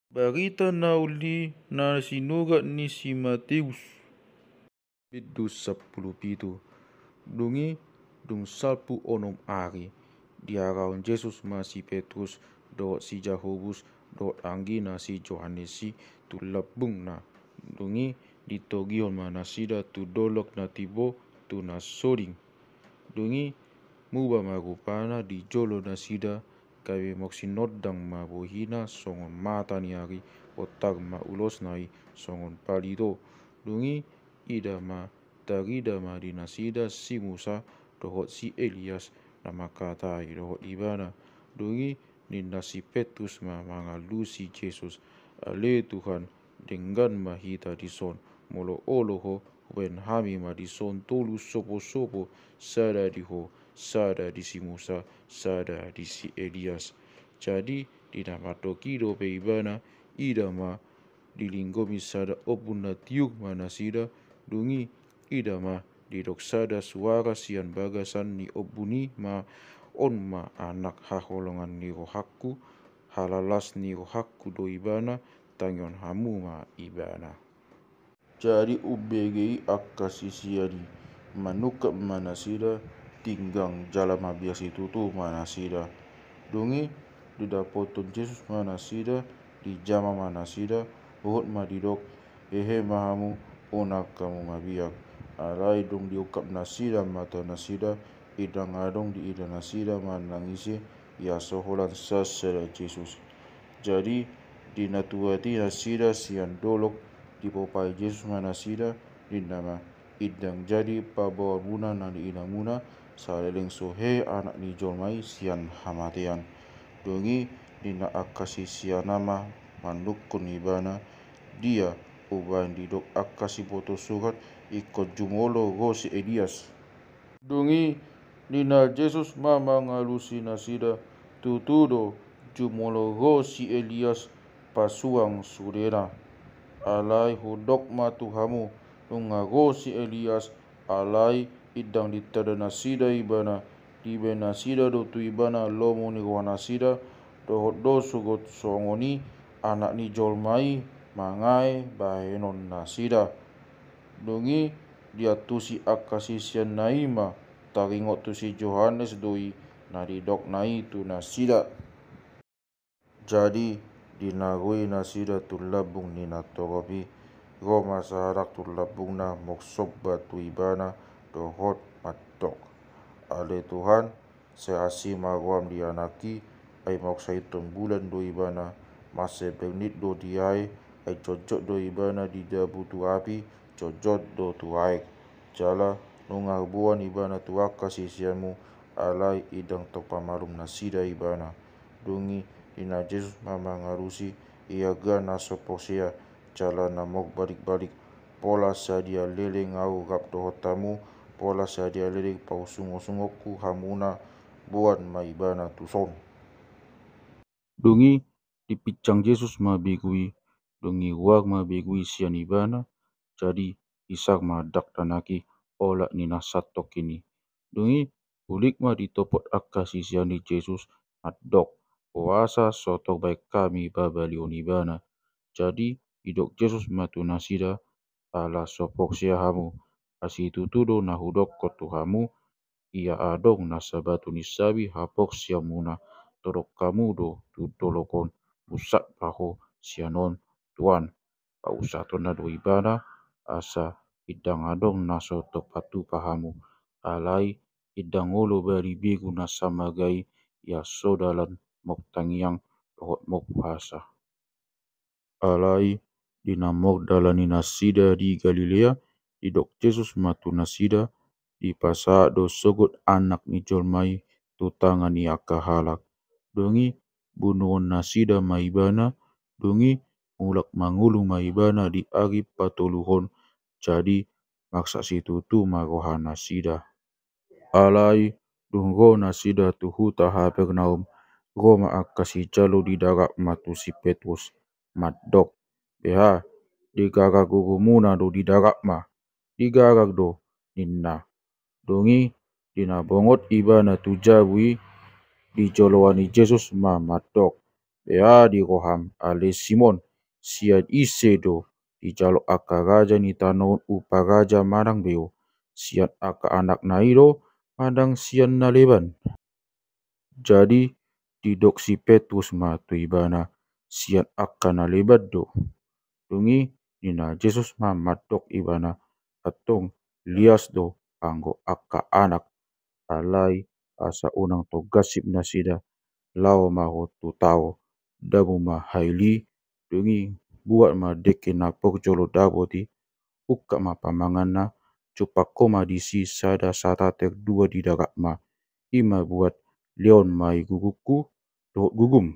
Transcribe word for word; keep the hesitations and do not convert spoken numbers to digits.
Barita na uli na sinurat ni si Mateus. Bindu sampulu pitu. Dung i, dung salpu onom ari, diarahon Jesus ma si Petrus dohot si Jakobus dohot anggina si Johannes i tu lambungna. Dung i, ditogihon ma nasida tu dolok na timbo tu na soding. Dung i, muba ma rupana di jolo nasida, gabe mangsinondang ma bohina songon mata ni ari, bontar ma ulosna i songon palito. Dung i, ida ma, tarida ma di nasida si Musa dohot si Elias na mangkatai dohot ibana. Dung i, ninna si Petrus ma mangalusi Jesus: Ale Tuhan, denggan ma hita dison, molo olo Ho, hubahen hami ma dison tolu soposopo, sada di Ho, sada di si Musa, sada di si Elias. Jadi, di na mandok i dope ibana, ida ma, dilinggomi sada ombun na tiur ma nasida. Dung i, ida ma, didok sada suara sian bagasan ni ombun i ma: On ma Anak haholongan ni rohangku, halalas ni rohangku do Ibana, tangihon hamu ma Ibana. Jadi umbege i angka sisean i, manungkap ma nasida, tinggang jala mabiar situtu ma nasida. Dung i, didapothon Jesus ma nasida, dijama ma nasida, huhut ma didok: Hehe ma hamu, unang hamu mabiar. Alai dung diungkap nasida mata nasida, ndang adong diida nasida manang ise, ia so holan sasada Jesus. Jadi, di na tuat i nasida sian dolok, dipompahi Jesus ma nasida, ninna ma: Ndang jadi paboaonmuna na niidamuna, saleleng so hehe Anak ni jolma i sian hamatean. Dung i, ninna angka siseanna ma manungkun Ibana: Dia umbahen didok angka sibotosurat, ingkon jumolo ro si Elias? Dung i, ninna Jesus ma mangalusi nasida: Tutu do, jumolo ro si Elias pasuang sudena. Alai hudok ma tu hamu, nunga ro si Elias, alai ndang ditanda nasida ibana, dibahen nasida do tu ibana lomo ni rohanasida, dohot do sogot songon i Anak ni jolma i mangae bahenonnasida. Dung i, diantusi angka siseanna i ma, taringot tu si Johannes do i na didokna i tu nasida. Jadi, di na ro i nasida tu lambung ni natorop i, ro ma sahalak tu lambungna marsomba tu Ibana, dohot mandok: Ale Tuhan, sai asi ma roham di Anak i, ai marsahithon bulan do Ibana, mansai bernit do di aek, ai jongjong do Ibana di dabu tu api, jongjong do tu aek. Jala nunga huboan Ibana tu angka siseanmu, alai ndang tong pamalum nasida Ibana. Dung i, ninna Jesus ma mangalusi: Ia ga na so porsea, jala na marbalik-balik? Pola sadia leleng Ahu rap dohot hamu, pola sadia leleng parsungonsungonsonku hamuna, boan ma ibana tuson. Dung i, dipinsang Jesus ma begu i, dung i ruar ma begu i sian ibana, jadi isar ma dakdanak i olat ni na santongkin i. Dung i, ulik ma ditopot angka sisean ni Jesus, mandok: Boasa so torbaen hami pabalihon ibana? Jadi didok Jesus ma tu nasida: Ala so porsea hamu. Asi tutu do na hudokkon tu hamu, ia adong na sabatu ni sabi haporseaonmuna, todok hamu do tu dolok on: Bunsat ma ho sian on, Tuan. Pausatonna do ibana, asa ndang adong na so tarpatupa hamu. Alai ndang olo bali begu na samaga i, ia so dalan martangiang dohot marpuasa. Alai di na mardalani nasida di Galilea, didok Jesus ma tu nasida: Dipasahat do sogot Anak ni jolma i tu tangan ni angka halak. Dung i, bunuhon nasida ma Ibana. Dung i, mulak mangolu ma Ibana di ari patoluhon. Jadi marsak situtu ma rohanasida. Alai dung ro nasida tu huta Kapernaum, ro ma angka sijalo di darat ma tu si Petrus, mandok: Beha, digarar gurumuna do di darat ma. Digarar do, ninna. Dung i, di na bongot ibana tu jabu i, dijoloani Jesus ma mandok: Beadi roham ale Simon, sian ise do dijalo angka raja ni tano on upa raja manang beo? Sian angka anakna i do manang sian na leban? Jadi didok si Petrus ma tu ibana, sian angka na leban do. Dung i nina Jesus ma mandok ibana, antong lias do anggo angka anak. Alai asa unang tonggansip nasida, laho ma ho tu tao, dabu ma hail i. Dung i buat ma dengke na parjolo dapot i, ungkap ma pamanganna, jumpang ho ma disi sada satater dua di daratma. I ma buat, lehon ma i gurungku dohot gurum.